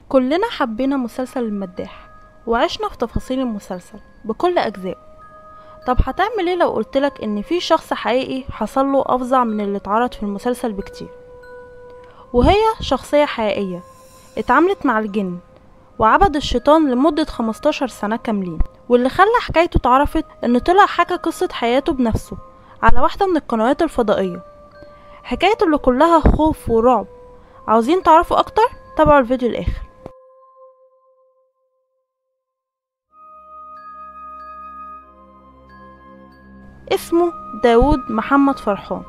كلنا حبينا مسلسل المداح وعشنا في تفاصيل المسلسل بكل أجزائه. طب هتعمل ايه لو قلتلك ان في شخص حقيقي حصله افظع من اللي اتعرض في المسلسل بكتير، وهي شخصية حقيقية اتعاملت مع الجن وعبد الشيطان لمدة 15 سنة كاملين، واللي خلى حكايته اتعرفت ان طلع حكى قصة حياته بنفسه على واحدة من القنوات الفضائية. حكايته اللي كلها خوف ورعب. عاوزين تعرفوا اكتر؟ تابعوا الفيديو الاخر. اسمه داود محمد فرحان.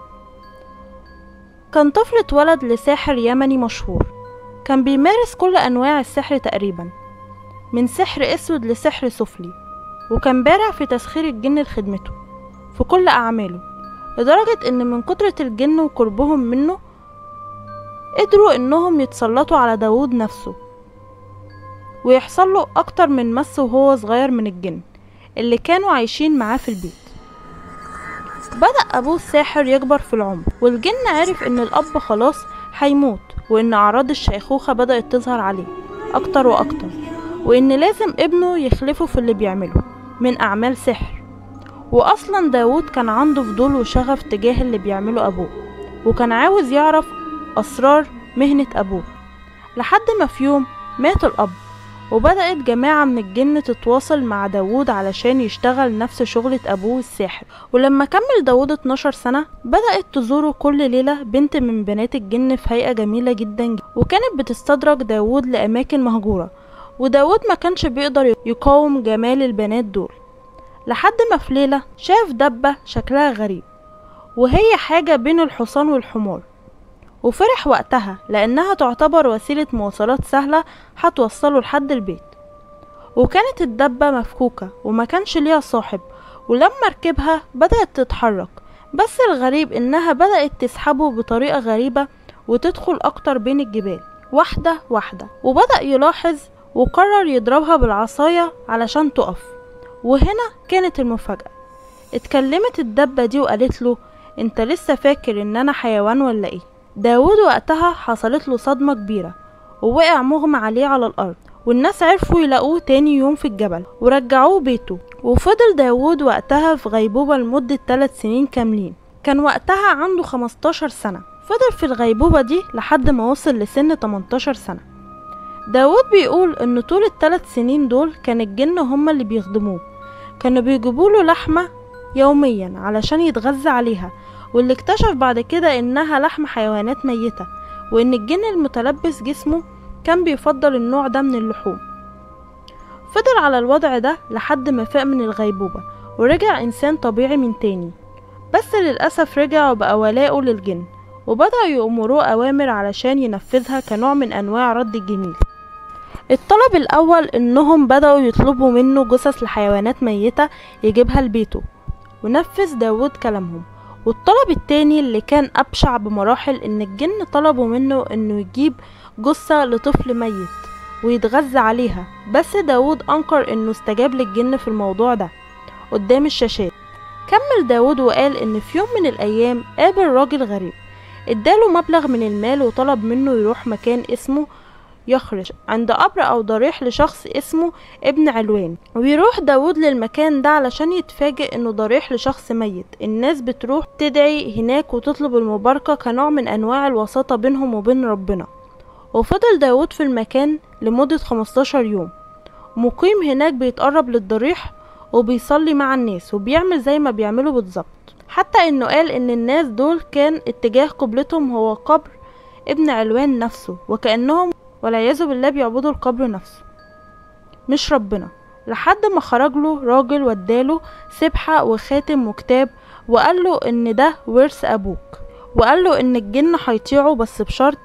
كان طفل اتولد لساحر يمني مشهور، كان بيمارس كل انواع السحر تقريبا، من سحر اسود لسحر سفلي، وكان بارع في تسخير الجن لخدمته في كل اعماله، لدرجة ان من كترة الجن وقربهم منه قدروا انهم يتسلطوا على داود نفسه ويحصل له اكتر من مس وهو صغير من الجن اللي كانوا عايشين معاه في البيت. بدأ أبوه الساحر يكبر في العمر، والجن عرف إن الأب خلاص هيموت، وإن أعراض الشيخوخة بدأت تظهر عليه أكتر وأكتر، وإن لازم ابنه يخلفه في اللي بيعمله من أعمال سحر. وأصلا داود كان عنده فضول وشغف تجاه اللي بيعمله أبوه، وكان عاوز يعرف أسرار مهنة أبوه، لحد ما في يوم مات الأب، وبدأت جماعة من الجن تتواصل مع داود علشان يشتغل نفس شغلة أبوه الساحر. ولما كمل داود 12 سنة بدأت تزوره كل ليلة بنت من بنات الجن في هيئة جميلة جدا، وكانت بتستدرج داود لأماكن مهجورة، وداود ما كانش بيقدر يقاوم جمال البنات دول، لحد ما في ليلة شاف دبة شكلها غريب، وهي حاجة بين الحصان والحمار، وفرح وقتها لأنها تعتبر وسيلة مواصلات سهلة هتوصله لحد البيت. وكانت الدبة مفكوكة وما كانش ليها صاحب، ولما ركبها بدأت تتحرك، بس الغريب إنها بدأت تسحبه بطريقة غريبة وتدخل أكتر بين الجبال واحدة واحدة، وبدأ يلاحظ وقرر يضربها بالعصاية علشان تقف. وهنا كانت المفاجأة، اتكلمت الدبة دي وقالت له: انت لسه فاكر ان انا حيوان ولا ايه؟ داود وقتها حصلت له صدمة كبيرة ووقع مغمى عليه على الأرض، والناس عرفوا يلاقوه تاني يوم في الجبل ورجعوه بيته. وفضل داود وقتها في غيبوبة لمدة 3 سنين كاملين، كان وقتها عنده 15 سنة. فضل في الغيبوبة دي لحد ما وصل لسن 18 سنة. داود بيقول ان طول ال3 سنين دول كان الجن هما اللي بيخدموه، كانوا بيجيبوله لحمة يوميا علشان يتغذى عليها، واللي اكتشف بعد كده انها لحم حيوانات ميتة، وان الجن المتلبس جسمه كان بيفضل النوع ده من اللحوم. فضل على الوضع ده لحد ما فاق من الغيبوبة ورجع انسان طبيعي من تاني، بس للأسف رجع وبقى ولاؤه للجن، وبدأ يأمروه اوامر علشان ينفذها كنوع من انواع رد الجميل. الطلب الاول انهم بدأوا يطلبوا منه جثث لحيوانات ميتة يجيبها لبيته، ونفذ داود كلامهم. والطلب التاني اللي كان أبشع بمراحل، إن الجن طلبوا منه إنه يجيب جثة لطفل ميت ويتغذى عليها، بس داود أنكر إنه استجاب للجن في الموضوع ده قدام الشاشات. كمل داود وقال إن في يوم من الأيام قابل راجل غريب اداله مبلغ من المال وطلب منه يروح مكان اسمه يخرج عند قبر أو ضريح لشخص اسمه ابن علوان، ويروح داود للمكان ده علشان يتفاجئ انه ضريح لشخص ميت. الناس بتروح تدعي هناك وتطلب المباركة كنوع من انواع الوساطة بينهم وبين ربنا. وفضل داود في المكان لمدة 15 يوم مقيم هناك، بيتقرب للضريح وبيصلي مع الناس وبيعمل زي ما بيعملوا بالظبط، حتى انه قال ان الناس دول كان اتجاه قبلتهم هو قبر ابن علوان نفسه، وكأنهم والعياذ بالله بيعبدوا القبر نفسه مش ربنا. لحد ما خرج له راجل واداله سبحة وخاتم وكتاب، وقال له ان ده ورث ابوك، وقال له ان الجن هيطيعه بس بشرط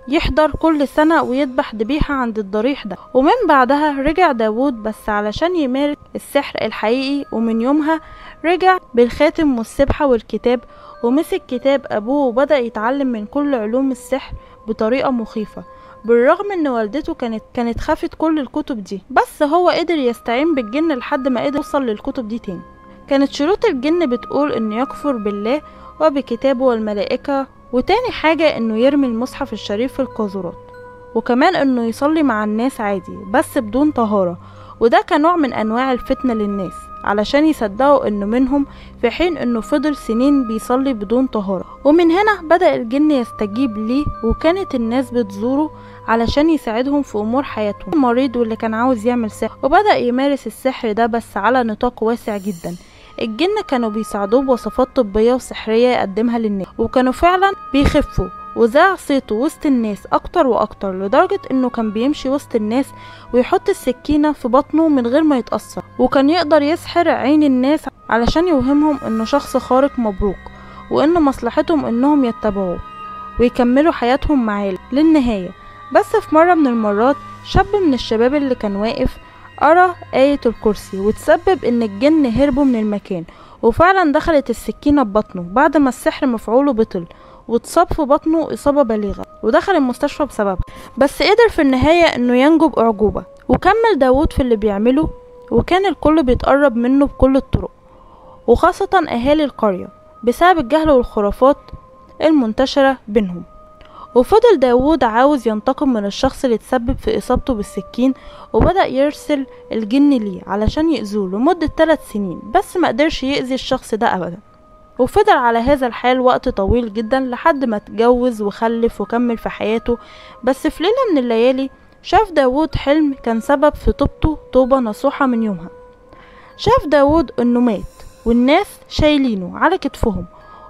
يحضر كل سنة ويذبح ذبيحة عند الضريح ده. ومن بعدها رجع داود بس علشان يمارس السحر الحقيقي، ومن يومها رجع بالخاتم والسبحة والكتاب، ومسك كتاب ابوه وبدأ يتعلم من كل علوم السحر بطريقة مخيفة، بالرغم ان والدته كانت خافت كل الكتب دي، بس هو قدر يستعين بالجن لحد ما قدر يوصل للكتب دي تاني. كانت شروط الجن بتقول انه يكفر بالله وبكتابه والملائكة، وتاني حاجة انه يرمي المصحف الشريف في القاذورات، وكمان انه يصلي مع الناس عادي بس بدون طهارة، وده كنوع من انواع الفتنة للناس علشان يصدقوا انه منهم، في حين انه فضل سنين بيصلي بدون طهارة. ومن هنا بدأ الجن يستجيب ليه، وكانت الناس بتزوره علشان يساعدهم في امور حياتهم، المريض واللي كان عاوز يعمل سحر، وبدأ يمارس السحر ده بس على نطاق واسع جدا. الجن كانوا بيساعدوه بوصفات طبية وسحرية يقدمها للناس، وكانوا فعلا بيخفوا، وذاع صيته وسط الناس اكتر واكتر، لدرجة انه كان بيمشي وسط الناس ويحط السكينة في بطنه من غير ما يتأثر، وكان يقدر يسحر عين الناس علشان يوهمهم انه شخص خارق مبروك، وان مصلحتهم انهم يتبعوه ويكملوا حياتهم معاه للنهاية. بس في مرة من المرات شاب من الشباب اللي كان واقف قرأ آية الكرسي، وتسبب ان الجن هربوا من المكان، وفعلا دخلت السكينة ببطنه بعد ما السحر مفعوله بطل، واتصاب في بطنه إصابة بالغة ودخل المستشفى بسببها، بس قدر في النهاية انه ينجو بأعجوبة. وكمل داود في اللي بيعمله، وكان الكل بيتقرب منه بكل الطرق، وخاصة أهالي القرية بسبب الجهل والخرافات المنتشرة بينهم. وفضل داود عاوز ينتقم من الشخص اللي تسبب في إصابته بالسكين، وبدأ يرسل الجن ليه علشان يأذوه لمدة 3 سنين، بس ما قدرش يأذي الشخص ده أبدا. وفضل على هذا الحال وقت طويل جدا لحد ما اتجوز وخلف وكمل في حياته. بس في ليلة من الليالي شاف داود حلم كان سبب في توبته توبة نصوحة من يومها. شاف داود انه مات والناس شايلينه على كتفهم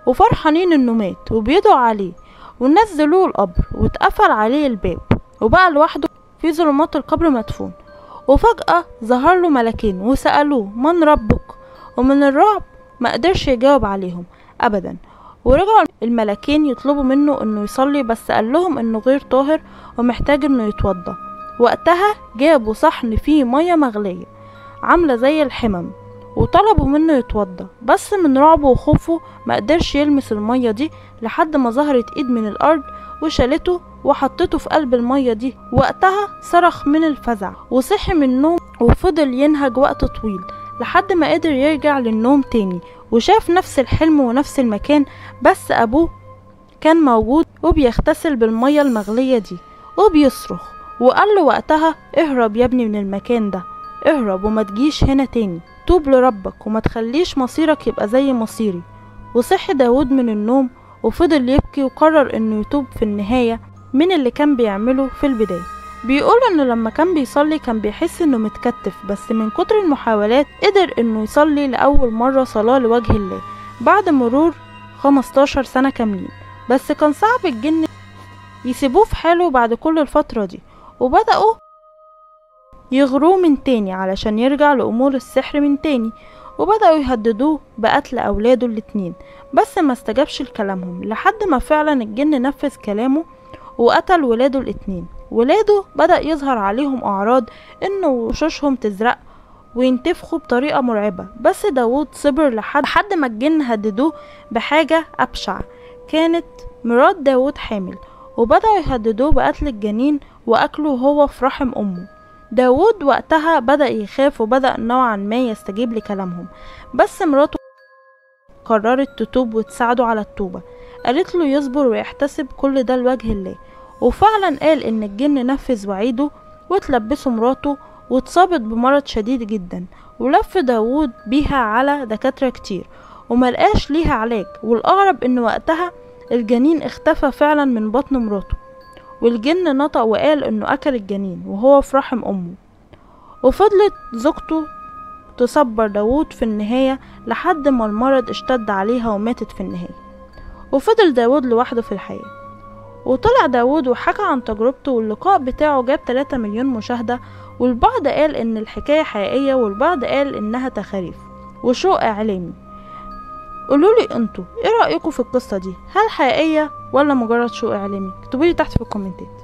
وفرحانين انه مات وبيدعوا عليه، ونزلوه القبر واتقفل عليه الباب وبقى لوحده في ظلمات القبر مدفون. وفجأة ظهر له ملكين وسألوه من ربك، ومن الرعب ما قدرش يجاوب عليهم ابدا. ورجعوا الملكين يطلبوا منه انه يصلي، بس قال لهم انه غير طاهر ومحتاج انه يتوضى. وقتها جابوا صحن فيه مية مغلية عاملة زي الحمم وطلبوا منه يتوضى، بس من رعبه وخوفه ما قدرش يلمس المية دي لحد ما ظهرت ايد من الارض وشالته وحطته في قلب المية دي. وقتها صرخ من الفزع وصحي من النوم وفضل ينهج وقت طويل لحد ما قدر يرجع للنوم تاني، وشاف نفس الحلم ونفس المكان، بس ابوه كان موجود وبيغتسل بالمية المغلية دي وبيصرخ، وقال له وقتها اهرب يا ابني من المكان ده، اهرب وما تجيش هنا تاني، توب لربك وما تخليش مصيرك يبقى زي مصيري. وصحي داود من النوم وفضل يبكي وقرر انه يتوب في النهاية من اللي كان بيعمله في البداية. بيقول انه لما كان بيصلي كان بيحس انه متكتف، بس من كتر المحاولات قدر انه يصلي لأول مرة صلاة لوجه الله بعد مرور 15 سنة كاملين. بس كان صعب الجن يسيبوه في حاله بعد كل الفترة دي، وبدأوا يغروه من تاني علشان يرجع لأمور السحر من تاني، وبدأوا يهددوه بقتل أولاده الاتنين، بس ما استجابش لكلامهم لحد ما فعلا الجن نفذ كلامه وقتل ولاده الاتنين. ولاده بدأ يظهر عليهم أعراض إنه وشوشهم تزرق وينتفخوا بطريقة مرعبة، بس داود صبر لحد ما الجن هددوه بحاجة أبشع. كانت مرات داود حامل، وبدأوا يهددوه بقتل الجنين وأكله وهو في رحم أمه. داود وقتها بدأ يخاف وبدأ نوعا ما يستجيب لكلامهم، بس مراته قررت تتوب وتساعده على التوبة. قالت له يصبر ويحتسب كل ده لوجه الله، وفعلا قال ان الجن نفذ وعيده وتلبسه مراته واتصابت بمرض شديد جدا. ولف داود بيها على دكاترة كتير وملقاش ليها علاج، والأغرب ان وقتها الجنين اختفى فعلا من بطن مراته، والجن نطق وقال انه اكل الجنين وهو في رحم امه. وفضلت زوجته تصبر داود في النهاية لحد ما المرض اشتد عليها وماتت في النهاية، وفضل داود لوحده في الحياة. وطلع داود وحكى عن تجربته، واللقاء بتاعه جاب 3 مليون مشاهدة، والبعض قال ان الحكاية حقيقية والبعض قال انها تخاريف وشو اعلامي. قولولي انتوا ايه رأيكم في القصة دي، هل حقيقية ولا مجرد شو اعلامي؟ اكتبولي تحت في الكومنتات.